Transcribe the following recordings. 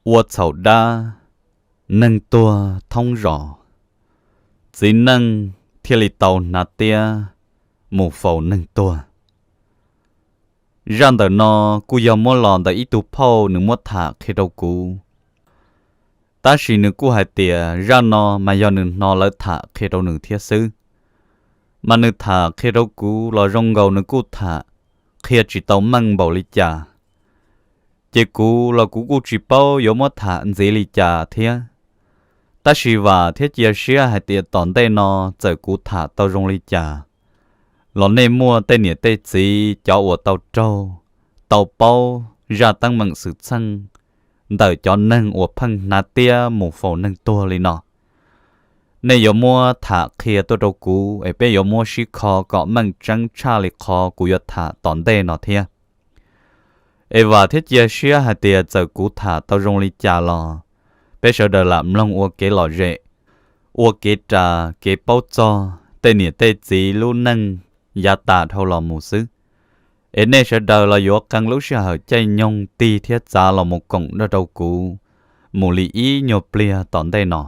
ua txhaum dab, neeg tuag thoob zos, txiv neej thiaj li tau hnav tiab mus faus neeg tuag. Zaj ntawm no kuj yog muab los ntawm ib tug phauj nws muab tham qhia rau kuv, tab sis nws kuj hais tias zaj no mas yog nws hnov lawv tham qhia rau nws thiab xwb. Mas nws tham qhia rau kuv los zoo nkaus nws kuj tham qhia tsis tau meej npaum li cas, ces kuv los kuv kuj tsis paub yuav muab tham ntxiv li cas thiab. Tab sis vam thiab cia siab hais tias tom ntej no txawm kuv tham tau zoo li cas los nej muaj tej niam tej txiv cov uas tau raug, tau paub zaj teeb meem xwm txheej ntawm cov neeg uas pheej hnav tiab mus faus neeg tuag li no, nej yuav muab tham qhia tuaj rau kuv es peb yuav muab sib kho kom meej tseeb tshaj li qhov kuv yuav tham tom ntej no thiab. Es vam thiab cia siab hais tias txawm kuv tham tau zoo li cas los peb sawv daws lam mloog ua kev lom zem, ua kev ras kev paub txog tej niam tej txiv lub neej yav tas dhau los mus xwb. Es nej sawv daws los yuav qee lub sij hawm caij nyoog tig thiab txav los mus koom nrog rau kuv mus li ib nyuag pliag tom ntej no.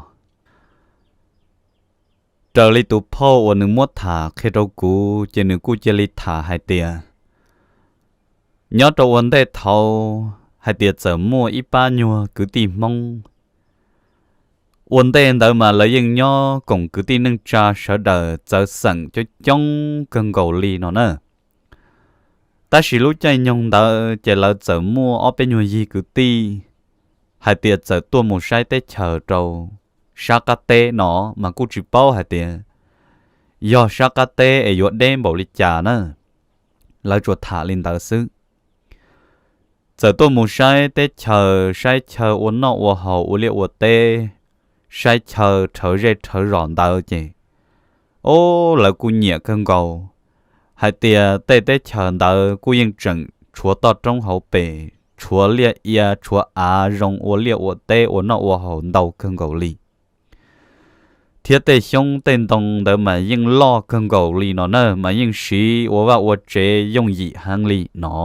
Raws li tus phauj uas nws muab tham qhia rau kuv ces nws kuj cia li tham hais tias nyob rau ua ntej thaud hais tias txawm muaj ib pab nyuag kwv tij Hmoob. Ua ntej ntawd mas lawv yeej nyob koom kwv tij neej tsa sawv daws txawv xeem coob coob kawg nkaus li no na. Tab sis lub caij nyoog ntawd ces lawv txawm muaj ob peb nyuag yig kwv tij hais tias txawm tuaj mus saib teb chaws rau sab qab teb no, mas kuj tsis paub hais tias yog sab qab teb es yuav deb npaum li cas na. Lawv tsuas tham li ntawd xwb. Txawm tuaj mus saib teb chaws, saib chaw ua noj ua haus ua liaj ua teb, saib chaw rhawv zej rhawv zos ntawd ces, o, lawv kuj nyiam kawg nkaus hais tias tej teb chaws ntawd kuj yeej tseem tshuav toj roob hauv pes, tshuav liaj ia, tshuav av zoo ua liaj ua teb ua noj ua haus ntau kawg nkaus li. Thiab tej xyoob tej ntoo ntawd mas yeej loj kawg nkaus li no na, mas yeej siv ua vaj ua tsev yooj yim heev li no.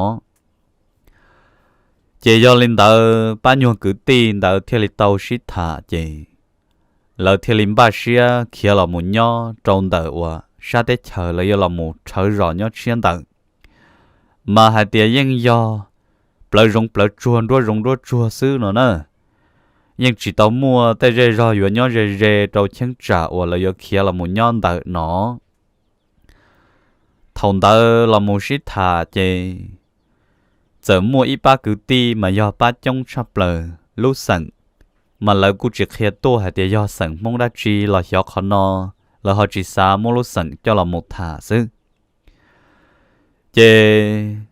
Ces yog li ntawd pab nyuag kwv tij ntawd thiaj li tau sib tham ces lawv thiaj li npaj siab khiav los mus nyob rau ntawm uas sab teb chaws lawv yuav los mus rhawv zos nyob tshiab ntawd. Mas hais tias yeej yog plawv zoov plawv tsuag nruab zoov nruab tsuag xwb no na. Yeej tsis tau muaj tej zej zog yuav nyob ze ze rau cheeb tsam uas lawv yuav khiav los mus nyob ntawm no. Thaum ntawd los mus sib tham ces txawm muaj ib pab kwv tij mas yog pab coob tshaj plaws lub xeem, mas lawv kuj tsis qhia tuaj hais tias yog xeem Hmoob dab tsi los xyov qhov no, lawv ho tsis xav muab lub xeem coj los mus tham xwb. Ces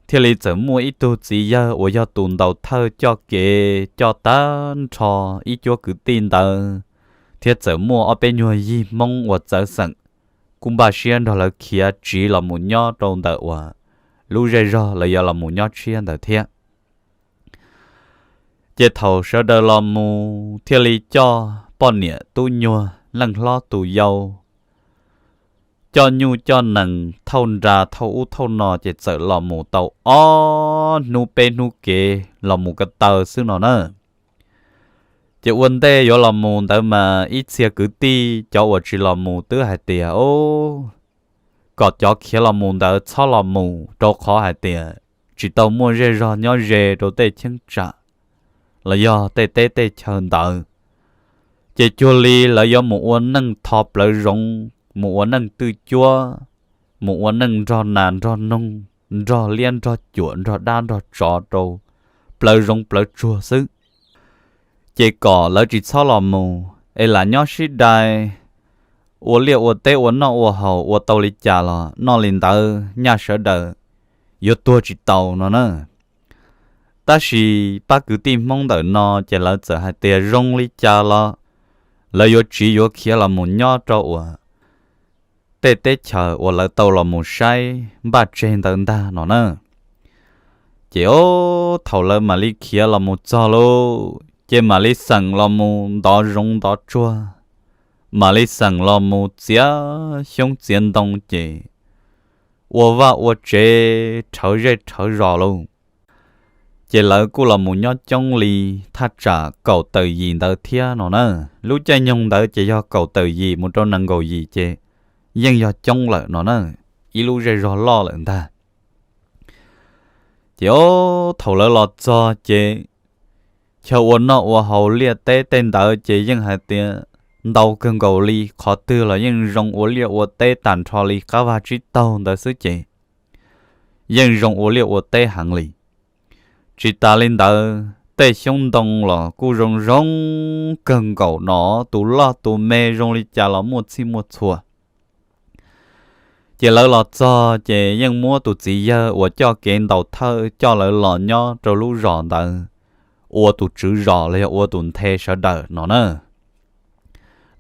thiaj li txawm muaj ib tug txiv yawg uas yog tus ntaus thawj coj kev coj tag nrho ib cuab kwv tij ntawd, thiab txawm muaj ob peb nyuag yig Hmoob uas txawv xeem kuj npaj siab nrog lawv khiav tsiv los mus nyob rau ntawm uas lub zej zog lawv yuav los mus nyob tshiab ntawd thiab. Ces thaum sawv daws los mus thiaj li coj poj niam tub nyuag leej hlob tus yau, coj nyuj coj nees thauj nra thauj ub thauj no ces txawm los mus tau ob hnub peb hnub kev los mus ko taw xwb no na. Ces ua ntej yuav los mus ntawd mas ib txhia kwv tij cov uas tsis los mus twb hais tias, o, kom cov khiav los mus ntawd txhob los mus rau qhov hais tias tsis tau muaj zej zog nyob ze rau tej cheeb tsam los yog tej teb tej chaw ntawd. Ces cuag li lawv yuav mus ua neej tho plawv zoov, mus ua neej twj cuab, mus ua neej nrog nas nrog noog, nrog liab nrog cuam nrog dab nrog tsov rau plawv zoov plawv tsuag xwb. Ces kom lawv tsis txhob los mus es lam nyob sib dai, ua liaj ua teb ua noj ua haus ua tau li cas los noj li ntawd, nyaj sawv daws yuav tuag tsis tau no na. Tab sis pab kwv tij Hmoob ntawm no ces lawv txawm hais tias zoo li cas los lawv yuav tsiv yuav khiav los mus nyob rau uas tej teb chaws uas lawv tau los mus saib npaj tseg ntawd ntag no na. Ces o, thaum lawv mam li khiav los mus txog lauj, ces mam li xeem los mus ntov zoov ntov tsuag, mam li xeem los mus txiav xyoob txiav ntoo ces ua vaj ua tsev rhawv zej rhawv zos lauj. Ces lawv kuj los mus nyob coob li thaj tsam kaum tawm yim ntawd thiab no na. Lub caij nyoog ntawd ces yog kaum tawm yim mus rau nees nkaum yim ces yeej yog coob lawm no na, ib lub zej zog loj lawm ntag. Ces o, thaum lawv los txog ces chaw ua noj ua haus liaj teb tej ntawd ces yeej hais tias ntau kawg nkaus li, qhov twg los yeej zoo ua liaj ua teb tag nrho li, qab vag tsib taug ntawd xwb ces yeej zoo ua liaj ua teb heev li. Tsis tas li ntawd tej xyoob ntoo los kuj zoo zoo kawg nkaus no, tus loj tus me zoo li cas los muaj txhij muaj txhua. Ces lawv los txog ces yeej muab tus txiv yawg uas coj kev ntaus thawj coj lawv los nyob rau lub zos ntawd ua tus tswv zos los yog ua tus nthe sawv daws no na.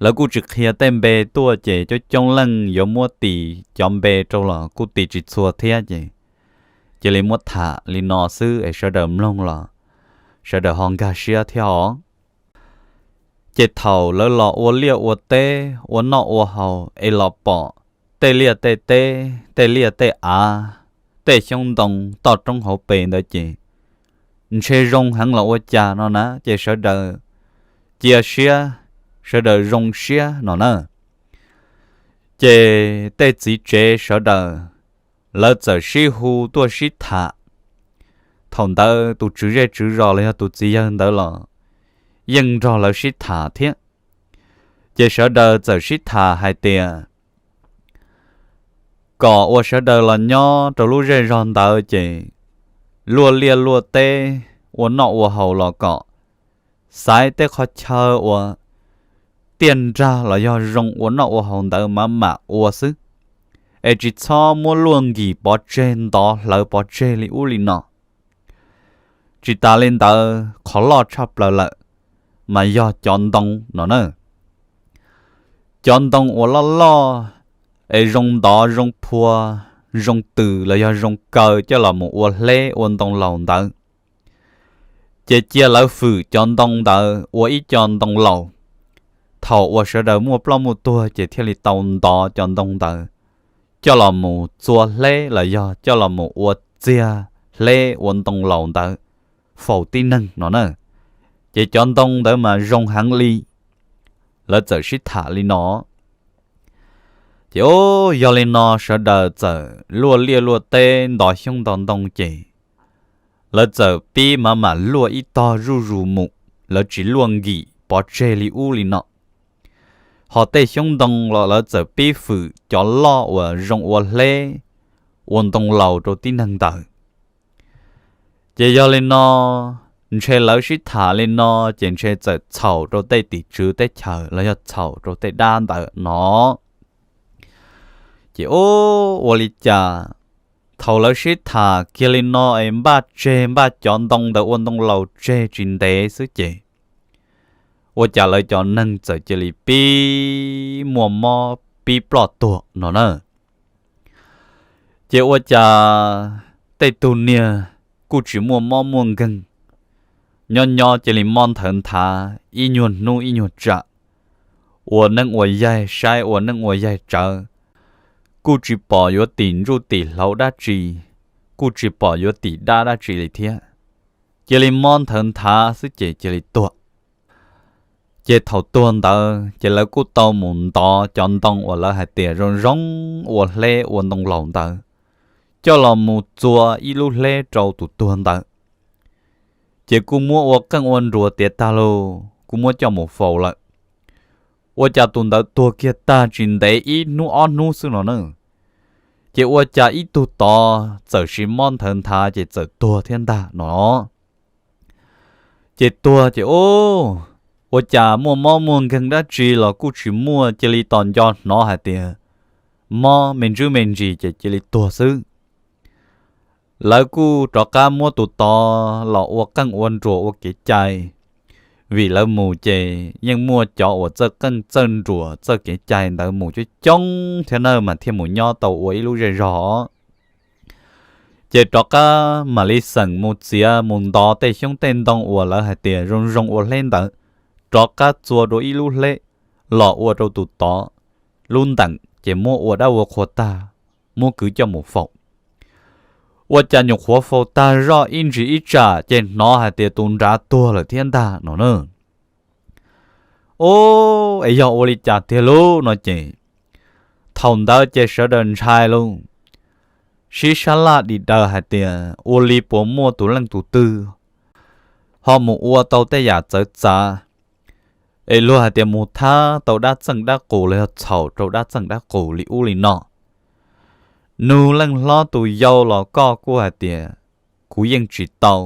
Lawv kuj tsis qhia tej npe tuaj ces coob coob leej yuav muab tis cov npe rau los kuj tis tsis txhua thiab ces cia li muab tham li no xwb es sawv daws mloog los sawv daws ho nkag siab thiab os. Ces thaum lawv los ua liaj ua teb ua noj ua haus es los pom tej liaj tej teb, tej liaj tej av, tej xyoob ntoo toj roob hauv pes ntawd ces ntshe zoo heev los ua cas no na, ces sawv daws cia siab, sawv daws zoo siab no na. Ces tej txiv tsev sawv daws lawv txawm sib hu tuaj sib tham. Thaum ntawd tus tswv zej tswv zos los yog tus txiv yawg ntawd los yeej nrog lawv sib tham thiab. Ces sawv daws txawm sib tham hais tias kom ua sawv daws los nyob rau lub zej zog ntawd ces luaj liaj luaj teb ua noj ua haus los kom xaiv tej qhov chaw uas tiaj nrag los yog zoo ua noj ua haus ntawd mam mam ua xwb, es tsis txhob muab luaj nkim pov tseg ntov hlawv pov tseg li ub li no. Tsis tas li ntawd qhov loj tshaj plaws lawm mas yog cov ntoo no na. Cov ntoo uas loj loj es zoo ntov zoo phua, zoo tws los yog zoo kaw coj los mus ua hleb ua ntoo laus ntawd, ces cia lawv fwm cov ntoo ntawd ua ib co ntoo laus. Thaum uas sawv daws muaj ploj muaj tuag ces thiaj li tau ntov cov ntoo ntawd coj los mus txua hleb los yog coj los mus ua txiag hleb ua ntoo laus ntawd faus tib neeg no na. Ces cov ntoo ntawd mas zoo heev li. Lawv txawm sib tham li no. Ces o, yog li no sawv daws txawm luaj liaj luaj teb ntov xyoob ntov ntoo ces lawv txawm pib mam mam luaj ib tog zuj zus mus, lawv tsis luaj nkim pov tseg li ub li no. Ho tej xyoob ntoo los lawv txawm pib fwm cov loj uas zoo ua hleb ua ntoo laus rau tib neeg ntawd. Ces yog li no, ntshe lawv sib tham li no ces ntshe txawm txhaum rau tej tim tswv teb chaws los yog txhaum rau tej dab ntawd no. Ces o, ua li cas thaum lawv sib tham kiag li no es npaj tseg npaj cov ntoo ntawd ua ntoo laus tseg tsis ntev xwb ces ua cas lawv cov neeg txawm cia li pib muaj mob pib ploj tuag no na. Ces ua cas tej tug niag kuj tsis muaj mob muaj nkeeg, nyob nyob cia li mob nthawv nthav ib nyuag hnub ib nyuag tsam, ua neeb ua yaig saib ua neeb ua yaig tsawv, kuj tsis pom yuav tim ntsuj tim hlauv dab tsi, kuj tsis pom yuav tim dab dab tsi li thiab. Cia li mob nthawv nthav xwb ces cia li tuag. Ces thaum tuag ntawd ces lawv kuj tau mus ntov cov ntoo uas lawv hais tias zoo zoo ua hleb ua ntoo laus ntawd coj los mus txua ib lub hleb rau tus tuag ntawd. Ces kuj muab ua qeej ua nruas tiav tag los kuj muab coj mus faus lawm. Ua cas tus ntawd tuag kiag tag tsis ntev ib hnub ob hnub xwb no na, ces ua cas ib tug tod txawm sis mob nthawv nthav ces txawm tuag thiab ntag no. Ces tuag ces o, ua cas muaj mob muaj nkeeg dab tsi los kuj tsis muaj, cia li tos nco hnov hais tias mob me ntsuj me ntsis ces cia li tuag xwb. Lawv kuj rov qab muab tus tod los ua qeej ua nruas ua kev cai, vim lawv mus ces yeej muaj cov uas txawj qeej txawj nruas txawj kev cai ntawd mus coob coob thiab na mas thiaj mus nyob tau ua ib lub zej zog. Ces rov qab mam li xeem mus txiav mus ntov tej xyoob tej ntoo uas lawv hais tias zoo zoo ua hleb ntawd, rov qab txua dua ib lub hleb los ua rau tus tod lub nteem ces muab ua dab ua qhua tag, muab kwv coj mus faus. Ua cas nyuam qhuav faus tag zoj ib ntsis ib tsam ces hnov hais tias tus nrad tuag lawm thiab ntag no na. Ub, es yog ua li cas tiag lauj no ces thaum ntawd ces sawv daws ntshai lauj, sib sab laj dim daws hais tias ua li puas muaj tus leej tus twg ho mus ua tau tej yam txawv txav es luag hais tias mus thab tau dab txeej dab qus los yog txhaum rau dab txeej dab qus li ub li no. Nug leej hlob tus yau los koj kuj hais tias kuv yeej tsis tau.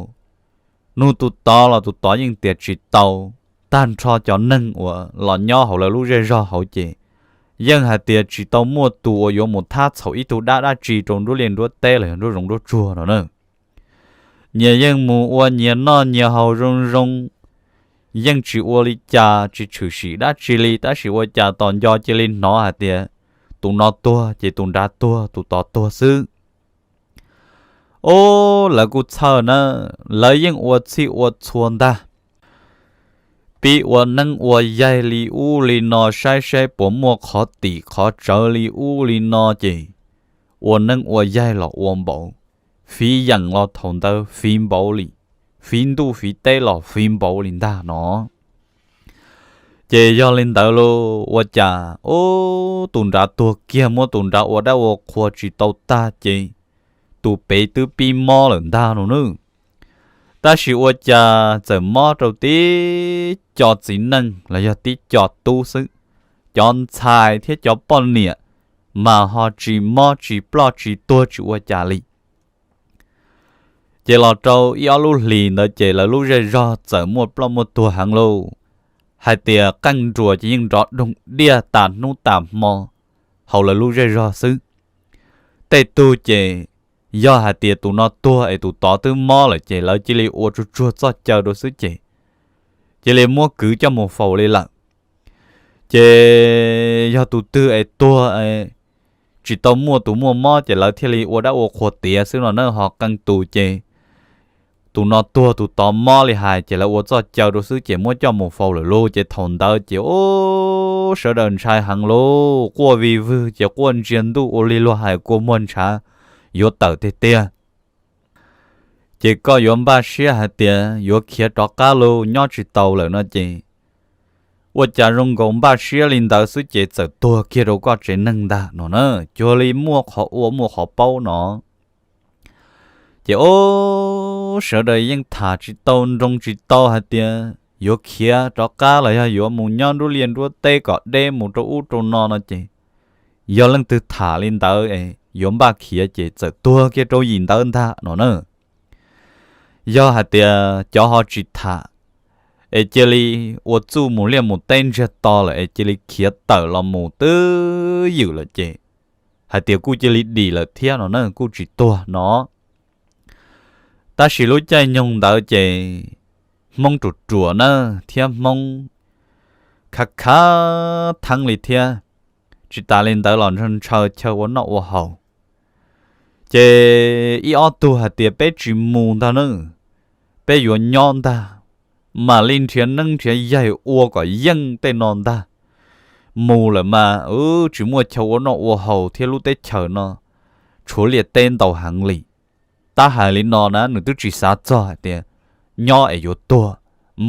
Nug tus tod los tus tod yeej tias tsis tau. Tag nrho cov neeg uas los nyob hauv lawv lub zej zog hauv ces yeej hais tias tsis tau muaj tus uas yuav mus thab txhaum ib tug dab dab tsi rau nruab liaj nruab teb los yog nruab zoov nruab tsuag no na. Nyias yeej mus ua nyias noj nyias haus zoo zoo, yeej tsis ua li cas tsis tshwm sim dab tsi li, tab sis ua cas tos nco cia li hnov hais tias tus no tuag ces tus nrad tuag, tus tod tuag xwb. Ub, lawv kuj txhawj na, lawv yeej ua txhij ua txhua ntag, pib ua neeb ua yaig li ub li no saib saib puas muaj qhov tim qhov tsawv li ub li no ces ua neeb ua yaig los ua npaum, fiv yeem los thaum ntawd fiv npaum li, fiv ntuj fiv teb los fiv npaum li ntag no. Ces yog li ntawd los ua cas ub, tus nrad tuag kiag muab tus nrad ua dab ua qhua tsis tau tag ces tus pem twb pib mob lawm ntag no nawb. Tab sis ua cas txawm mob rau tib co txiv neej los yog tib co tub xwb, cov ntxhais thiab cov poj niam mas ho tsis mob tsis ploj tsis tuag tsis ua cas li. Ces los rau ib ob lub hlis ntawd ces lawv lub zej zog txawm muaj ploj muaj tuag heev lauj, hais tias qeej nruas ces yeej nrov doog diaj tas hnub tas hmo hauv lawv lub zej zog xwb. Tej tug ces yog hais tias tus no tuag es tus tod twb mob lawm ces lawv cia li ua tsuag tsuag txoj caw rau xwb ces cia li muab kwv coj mus faus li lawm. Ces yog tus twg es tuag tsis tau muaj tus muaj mob ces lawv thiaj li ua dab ua qhua tiav xwb no na, ho qee tus ces tus no tuag tus tod mob li hais ces lawv ua txoj caw rau xwb ces muab coj mus faus lawm lauj. Ces thaum ntawd ces ub, sawv daws ntshai heev lauj, quaj vij vwg ces quaj ntsia ntuj ua li luag hais kua muag ntshav yuav tawm tiag tiag. Ces koj yuav npaj siab hais tias yuav khiav rov qab los nyob tsis tau lawm no ces ua cas zoo nkaus npaj siab li ntawd xwb ces txawm tuag kiag rau koj tsev neeg ntag no na, cuag li muaj qhov ua muaj qhov paub no. Ces ub, sawv daws yeej tham tsis tau nroo tsis tau hais tias yuav khiav rov qab los yog yuav mus nyob nruab liaj nruab teb kom deb mus rau ub rau no no ces yog leej twg tham li ntawd es yuav npaj khiav ces txawm tuag kiag rau yim ntawd ntag no na. Yog hais tias cov ho tsis tham es cia li ua txuj mus liaj mus teb ntsiag to lawm es cia li khiav tawm los mus twb ywm lawm ces hais tias kuj cia li dim lawm thiab no na, kuj tsis tuag no. Tab sis lub caij nyoog ntawd ces Hmoob ruam ruam na, thiab Hmoob khav khav theeb li thiab. Tsis tas li ntawd los ntshaw ntshaw chaw ua noj ua haus. Ces ib ob tug hais tias peb tsis mus ntag na, peb yuav nyob ntag, mam li nrhiav neeb nrhiav yaig ua kom yeej tej no ntag. Mus lawm mas tsis muaj chaw ua noj ua haus thiab lub teb chaws no tshuav liaj teb ntau heev li. Tab hais li no na nws twb tsis xav txog hais tias nyob es yuav tuag,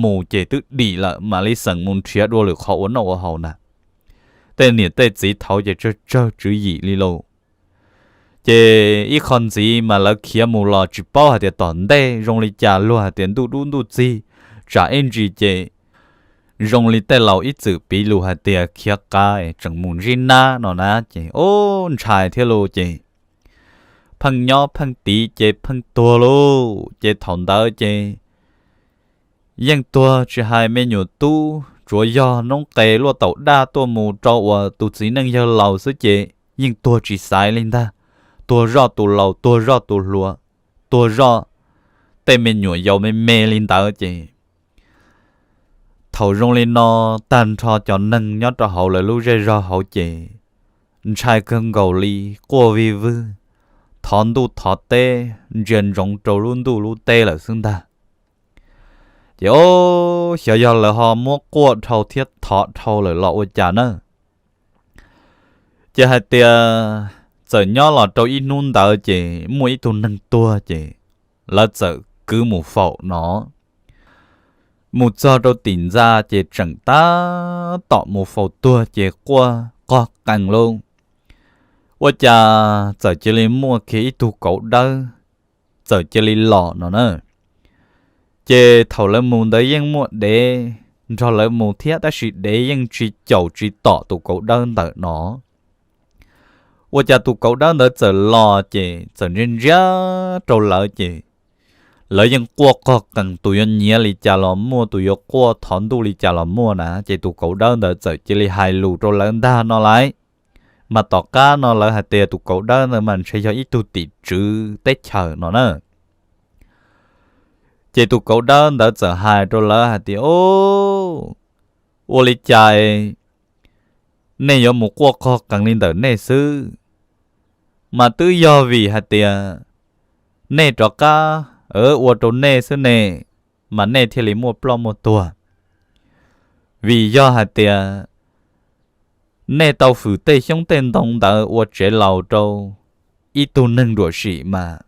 mus ces twb dim lawm mam li xeem mus nrhiav dua lwm qhov ua noj ua haus na. Tej niam tej txiv thaud ces tsawg tsawg tswv yim li lauj. Ces ib qho ntxiv mas lawv khiav mus los tsis paub hais tias tom ntej zoo li cas, luag hais tias ntuj dub ntuj txig, tsam ib ntsis ces zoo li tej laus ib txwm piv lus hais tias khiav qab tseem mus ntsib nab no na, ces ub ntshai thiab lauj. Ces pheej nyob pheej tiv ces pheej tuag lauj. Ces thaum ntawd ces yeej tuag tsis hais me nyuam tub, tsuav yog noob qes luaj taum daj tuaj mus rau uas tus txiv neej yawg laus xwb ces yeej tuag tsis xaiv li ntag. Tuag zoj tus laus, tuag zoj tus hluas, tuag zoj tej me nyuam yaus me me li ntawd ces thaum zoo li no, tag nrho cov neeg nyob rau hauv lawv lub zej zog hauv ces ntshai kawg nkaus li, quaj vij vwg, thov ntuj thov teb, ntsia ntsoov rau lub ntuj lub teb lawm xwb ntag. Ces ob, xyov yog lawv ho muab quaj dhau thiab thov dhau lawm los ua cas na. Ces hais tias txawm nyob los rau ib hnub ntawd ces muaj ib tug neeg tuag ces lawv txawm kwv mus faus no. Mus txog rau tim ntxa ces tseem tab tom mus faus tuag ces quaj qog qees lauj. Ua cas txawm cia li muaj kiag ib tug kauv dawb txawm cia li los no na. Ces thaum lawv mus ntawd yeej muaj dev nrog lawv mus thiab tab sis dev yeej tsis caum tsis tom tus kauv dawb ntawm no. Ua cas tus kauv dawb ntawd txawm los ces txawm ntsia ntsia rau lawv ces lawv yeej quaj qog qees, tus yuav nyiav li cas los muaj, tus yuav quaj thov ntuj li cas los muaj na. Ces tus kauv dawb ntawd txawm cia li hais lus rau lawv ntag no lauj. Mas tom qab no lawv hais tias tus kauv dawb ntawd mas ntshe yog ib tug tim tswv teb chaws no na. Ces tus kauv dawb ntawd txawm hais rau lawv hais tias, O, ua li cas nej yuav mus quaj qog qees li ntawm nej xwb? Mas twb yog vim hais tias nej rov qab ua rau nej xwb ne, mas nej thiaj li muaj ploj muaj tuag. Vim yog hais tias nej tau fwm tej xyoob tej ntoo ntawd ua tsev laus rau ib tug neeg ruam sim mas.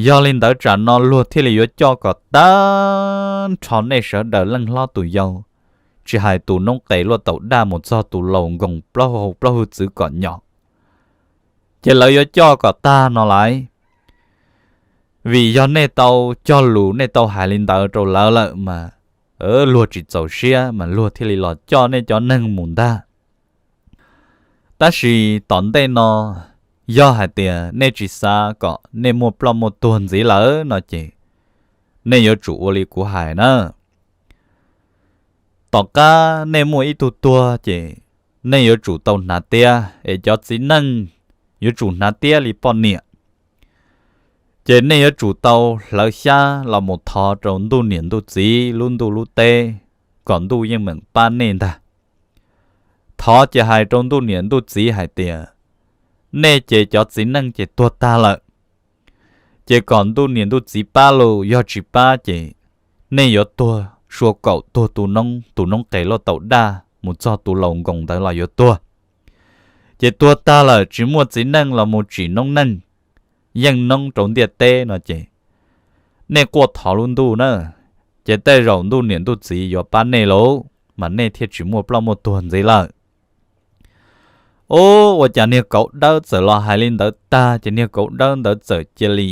Yog li ntawd tsam no luag thiaj li yuav coj kom tag nrho nej sawv daws leej hlob tus yau, tsis hais tus noob qes luaj taum daj mus txog tus laus nkoos plaub hau plaub hwj txwv kom nyom, ces lawv yuav coj kom tag no lauj. Vim yog nej tau cog lus, nej tau hais li ntawd rau lawv lawm mas luag tsis txaus siab mas luag thiaj li los coj nej cov neeg mus ntag. Tab sis tom ntej no, yog hais tias nej tsis xav kom nej muaj ploj muaj tuag ntxiv lawm no ces, nej yuav tsum ua li kuv hais na. Tom qab nej muaj ib tug tuag ces, nej yuav tsum tau hnav tiab es cov txiv neej yuav tsum hnav tiab li poj niam. Ces nej yuav tsum tau hlawv xyab los mus thov rau ntuj niam ntuj txiv lub ntuj lub teb, kom ntuj yeej meem pab nej ntag. Thov ces hais rau ntuj niam ntuj txiv hais tias, nej ces cov txiv neej ces tuag tag lawm, ces kom ntuj niam ntuj txiv pab lauj, yog tsis pab ces nej yuav tuag sua kaum tuag tu noob, tus noob qes luaj taum daj mus txog tus laus nkoos ntawd los yuav tuag. Ces tuag tag lawm tsis muaj txiv neej los mus tsim noob neej, yeej noob rau ntiaj teb no ces, nej quaj thov lub ntuj na, ces tej zaum ntuj niam ntuj txiv yuav pab nej lauj, mas nej thiaj tsis muaj ploj muaj tuag ntxiv lawm. Ub, ua cas niag kauv dawb txawm los hais li ntawd tag ces niag kauv dawb ntawd txawm cia li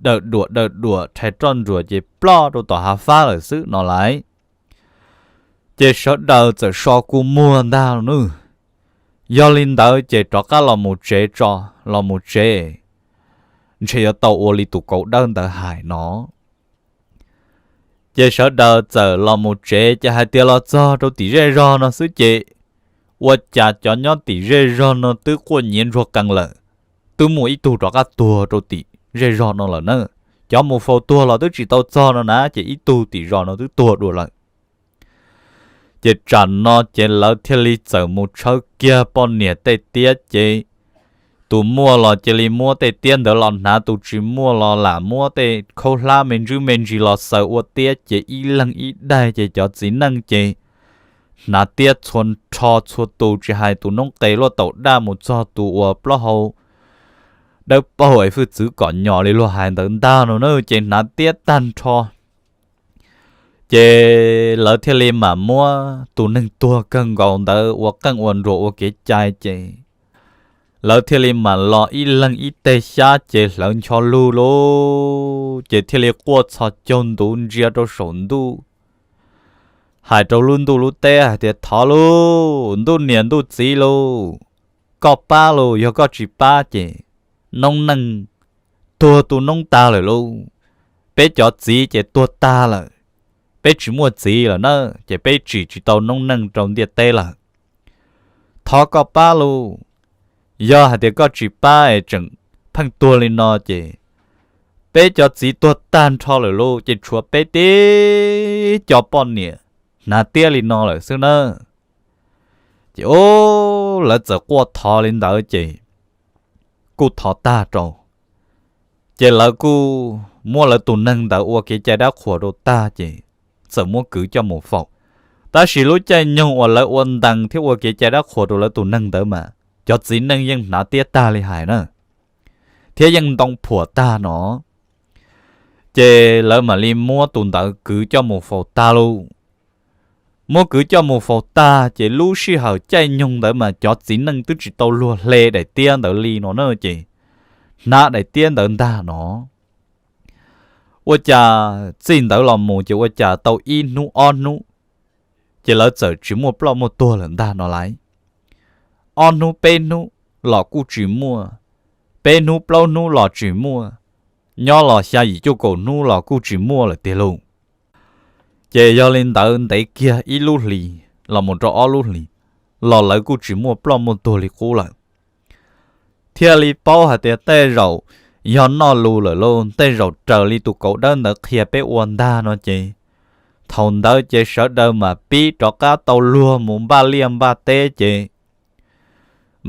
dawm duam dawm duam rhais roj nruas ces ploj rau tom hav fab lawm xwb no lauj. Ces sawv daws txawm so kua muag ntag lauj. Yog li ntawd ces rov qab los mus tsev tso, los mus tsev, ntshe yuav tau ua li tus kauv dawb ntawd hais no. Ces sawv daws txawm los mus tsev ces hais tias los txog rau tim zej zog no xwb ces, ua cas cov nyob tim zej zog no twb quaj nyiav ntsuag qees lawm, twb muaj ib tug rov qab tuag rau tim zej zog no lawm na. Cov mus faus tuag los twb tsis tau txog no na ces ib tug tim zos no twb tuag dua lawm. Ces tsam no ces lawv thiaj li txawm mus tshawb kiag poj niam tej tiab ces, tus muaj los cia li muab tej tiab ntawd los hnav, tus tsis muaj los lam muab tej khaub hlab me ntsis me ntsis los xaws ua tiab ces ib leeg ib daig ces cov txiv neej ces hnav tiab txhua nrho txhua tus, tsis hais tus noob qes luaj taum daj mus txog tus uas plaub hau dawb paug es hwj txwv kom nyom li luag hais ntawd ntag no na ces hnav tiab tag nrho. Ces lawv thiaj li mam muab tus neeg tuag kawg nkaus ntawd ua qeej ua nruas ua kev cai ces, lawv thiaj li mam los ib leeg ib teg xyab ces hlawv ncho lug lauj, ces thiaj li quaj txhos caug ntuv ntsia rau saum ntuj, hais rau lub ntuj lub teb hais tias, thov lauj, ntuj niam ntuj txiv lauj, koj pab lauj, yog koj tsis pab ces noob neej tuag tu noob tag lawm lauj. Peb cov txiv ces tuag tag lawm, peb tsis muaj txiv lawm na, ces peb tsim tsis tau noob neej rau ntiaj teb lawm. Thov koj pab lauj, yog hais tias koj tsis pab es tseem pheej tuag li no ces, peb cov txiv tuag tag nrho lawm lauj, ces tshuav peb tib co poj niam hnav tiab li no lawm xwb na. Ces ub, lawv txawm quaj thov li ntawd ces kuj thov tag rau, ces lawv kuj muab lawv tus neeg ntawd ua kev cai dab qhuas rau tag ces txawm muab kwv coj mus faus. Tab sis lub caij nyoog uas lawv ua ntees thiab ua kev cai dab qhuas rau lawv tus neeg ntawd mas, cov txiv neej yeej hnav tiab tag li hais na, thiab yeej ntoo phuam tag no. Ces lawv mam li muab tus ntawd kwv coj mus faus tag lauj. Muab kwv coj mus faus tag ces lub sij hawm caij nyoog ntawd mas cov txiv neej twb tsis tau luag hle daim tiab ntawd li no na ces hnav daim tiab ntawd ntag no. Ua cas txij ntawd los mus ces ua cas tau ib hnub ob hnub ces lawv txawm tsis muaj ploj muaj tuag lawm ntag no lauj. Ob hnub peb hnub los kuj tsis muaj, peb hnub plaub hnub los tsis muaj, nyob los xya yim cuaj kaum hnub los kuj tsis muaj lawm tiag lauj. Ces yog li ntawd ntev kiag ib lub hlis los mus rau ob lub hlis los lawv kuj tsis muaj ploj muaj tuag li qub lawm. Thiaj li paub hais tias tej zaum yog noj lus lawm lauj, tej zaum raws li tus kaum dawb ntawd qhia peb ua ntag no ces thaum ntawd ces sawv daws mam pib rov qab tau luag mus npaj liaj npaj teb ces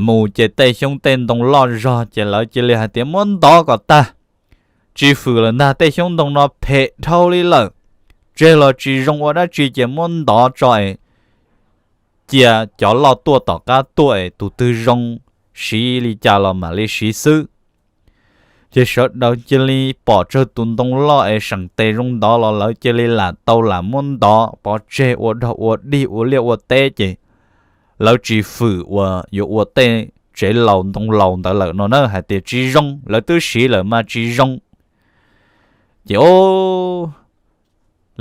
mus ces tej xyoob tej ntoo loj zog ces lawv cia li hais tias muab ntov kom tag, tsis fwm lawm ntag, tej xyoob ntoo no phem dhau li lawm, tseg los tsis zoo ua dab tsi ces muab ntov tso es cia cov loj tuaj tom qab tuaj es tus twg zoo siv li cas los mam li siv xwb. Ces sawv daws cia li pom tsawg tus ntoo loj es seem tes zoo ntov los lawv cia li lam tau lam muab ntov pov tseg ua dog ua dig ua liaj ua teb ces lawv tsis fwm uas yuav ua tej tsev laus ntoo laus ntawd lawm no na, hais tias tsis zoo, lawv twb siv lawm mas tsis zoo. Ces o,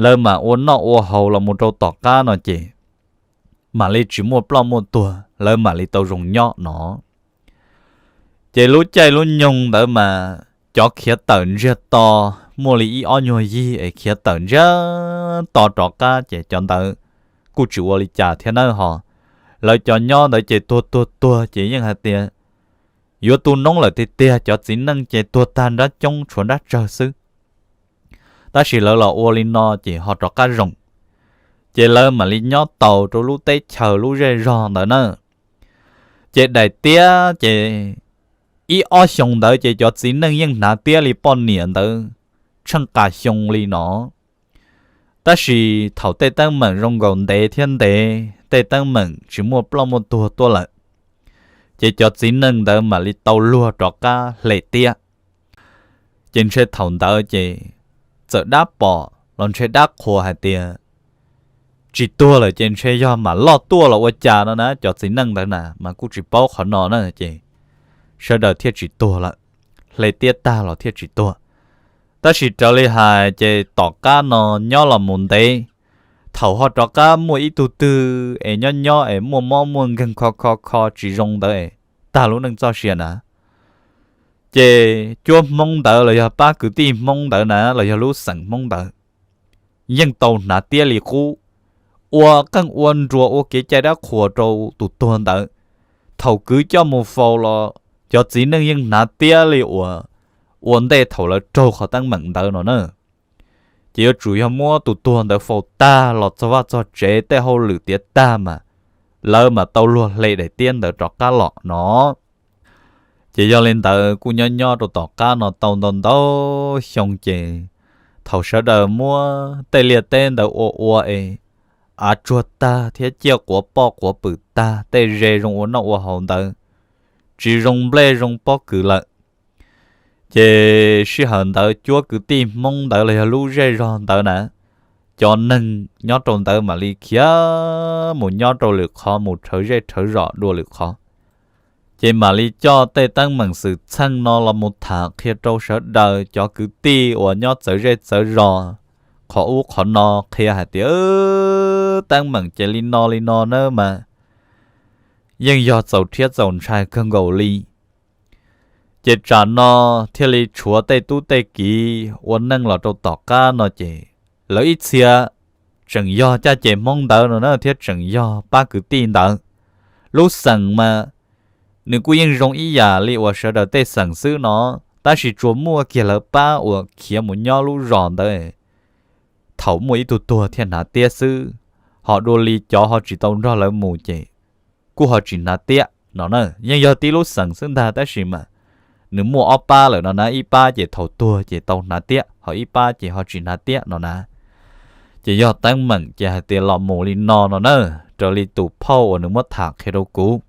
lawv mam ua noj ua haus los mus rau tom qab no ces mam li tsis muaj ploj muaj tuag, lawv mam li tau zoo nyob no. Ces lub caij lub nyoog ntawd mas cov khiav tawm ntsiag to, muaj li ib ob nyuag yig es khiav tawm ntsiag to rov qab ces cov ntawd kuj tsis ua li cas thiab nawb ho. Lawv cov nyob ntawd ces tuag tuag tuag ces yeej hais tias yuav tu noob lawm tiag tiag, cov txiv neej ces tuag tag nrab coob tshuav nrab tsawg xwb. Tab sis lawv los ua li no ces ho rov qab zoo. Ces lawv mam li nyob taus rau lub teb chaws lub zej zog ntawd na. Ces daim tiab ces ib ob xyoos ntawd ces cov txiv neej yeej hnav tiab li poj niam ntawd tsheej qas xyoo li no. Tab sis thaum tej teeb meem zoo nkaus ntev thiab ntev, tej teeb meem tsis muaj ploj muaj tuag tuaj lawm, ces cov txiv neej ntawd mam li tau luag rov qab hle tiab. Ces ntshe thaum ntawd ces txawm dab pom los ntshe dab qhuas hais tias tsis tuag lawm ces ntshe yog mam loj tuaj los ua cas no na, cov txiv neej ntawd na mas kuj tsis paub qhov no na ces sawv daws thiaj tsis tuag lawm, hle tiab tag los thiaj tsis tuag. Tab sis raws li hais ces tom qab no nyob los mus ntev, thaum ho rov qab muaj ib tug twg es nyob nyob es muaj mob muaj nkeeg kho kho kho tsis zoo ntawd es tag lub neej txoj sia na, ces cuab Hmoob ntawd los yog pab kwv tij Hmoob ntawd na los yog lub xeem Hmoob ntawd yeej tau hnav tiab li qub, ua qeej ua nruas ua kev cai dab qhuas rau tus tuag ntawd. Thaum kwv coj mus faus los cov txiv neej yeej hnav tiab li uas ua ntej thaum lawv raug qhov teeb meem ntawd no na. Ces yuav tsum yog muab tus tuag ntawd faus tag los txog vaj txog tsev tej hauj lwm tiav tag mas lawv mam tau luag hle daim tiab ntawd rov qab los no. Ces yog li ntawd kuj nyob nyob rau tom qab no tau ntau ntau xyoo ces thaum sawv daws muab tej liaj teb ntawd ua ua es av tsuag tag thiab ciaj quav poj quav pwm tag, tej ze zoo ua noj ua haus ntawd tsis zoo nplej zoo pob kws lawm. Ces sij hawm ntawd cuab kwv tij Hmoob ntawd los yog lub zej zog ntawd na, cov neeg nyob rau ntawd mam li khiav mus nyob rau lwm qhov, mus rhawv zej rhawv zos dua lwm qhov. Ces mam li coj tej teeb meem xwm txheej no los mus tham qhia rau sawv daws cov kwv tij uas nyob txawv zej txawv zos qhov ub qhov no, qhia hais tias teeb meem ces li no li no na mas yeej yog txaus rhiab txaus ntshai kawg nkaus li. Ces tsam no thiaj li tshuav tej tub tej kiv ua neej los rau tom qab no ces lawv ib txhia tseem yog caj ces Hmoob ntawd no na thiab tseem yog pab kwv tij ntawd. Lub xeem mas nws kuj yeej zoo ib yam li uas sawv daws tej xeem xwb no, tab sis tsuas muaj kiag lawv pab uas khiav mus nyob lub zos ntawd thaum muaj ib tug tuag thiaj hnav tiab xwb, ho dua li cov ho tsis tau nrog lawv mus ces kuj ho tsis hnav tiab no na. Yeej yog tib lub xeem xwb ntag tab sis mas nws muaj ob pab lawm no na, ib pab ces thaum tuag ces tau hnav tiab, ho ib pab ces ho tsis hnav tiab no na. Ces yog teeb meem ces hais tias los mus li no no na, raws li tus phauj uas nws muab tham qhia rau kuv.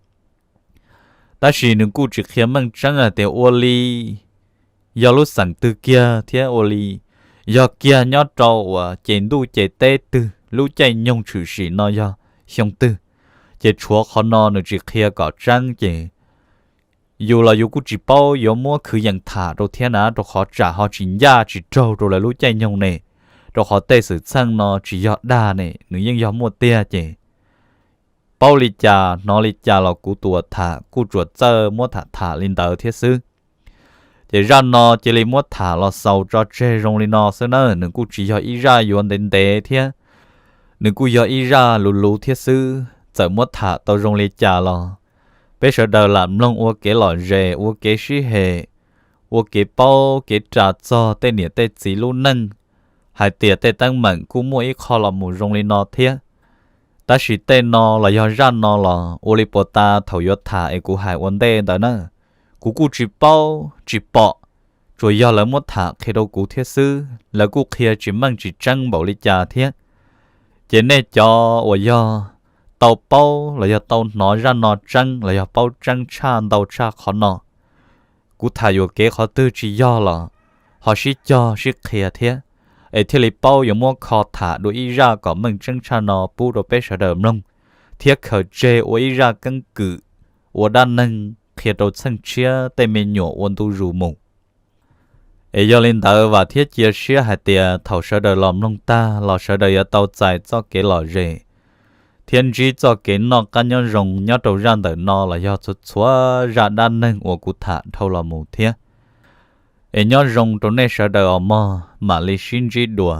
Tab sis nws kuj tsis qhia meej tseeb hais tias ua li yog lub xeem twg kiag thiab ua li yog kiag nyob rau uas ces ntuj ces teb twg lub caij nyoog tshwm sim no yog xyoo twg. Ces tshuav qhov no nws tsis qhia kom tseeb ces yus los yus kuj tsis paub yuav muab khwv yees tham rau thiab na, rau qhov tsam ho tsis ncaj tsis raug rau lawv lub caij nyoog ne, rau qhov tej xwm txheej no tsis yog dag ne, nws yeej yog muaj tiag ces paub li cas hnov li cas los kuv tus uas tham kuj tsuas txawj muab tham tham li ntawd thiab xwb. Ces zaj no cia li muab tham los xaus tso tseg zoo li no xwb na, nws kuj tsis yog ib zaj yuav ntev ntev thiab, nws kuj yog ib zaj luv luv thiab xwb. Txawm muab tham tau zoo li cas los peb sawv daws lam mloog ua kev lom zem, ua kev sib hem, ua kev paub kev ras txog tej niam tej txiv lub neej, hais tias tej teeb meem kuj muaj ib qho los mus zoo li no thiab. Tab sis tej no los yog zaj no los ua li puas tas thaum yuav tham es kuv hais ua ntej ntawd na, kuv kuj tsis paub tsis pom, tsuas yog lawv muab tham qhia rau kuv thiab xwb, lawv kuj qhia tsis meej tsis tseeb npaum li cas thiab. Ces nej cov uas yog tau paub los yog tau hnov zaj no tseeb los yog paub tseeb tshaj ntau tshaj qhov no, kuv tham yuam kev qhov twg tsis yog los ho sib cog sib qhia thiab, es thiaj li paub yuav muab kho tham dua ib zaj kom meej tseeb tshaj no pub rau peb sawv daws mloog, thiab khaws tseg ua ib zaj keeb kwm ua dab neeg qhia rau txheej tshiab tej me nyuam ua ntu zus mus. Es yog li ntawd vam thiab cia siab hais tias thaum sawv daws los mloog tag los sawv daws yuav tau txais txoj kev lom zem thiab ntsib txoj kev noj qab nyob zoo nyob rau zaj ntawm no los yog txhua txhua zaj dab neeg uas kuv tham dhau los mus thiab. Es nyob zoo rau nej sawv daws os mog, mam li sib ntsib dua.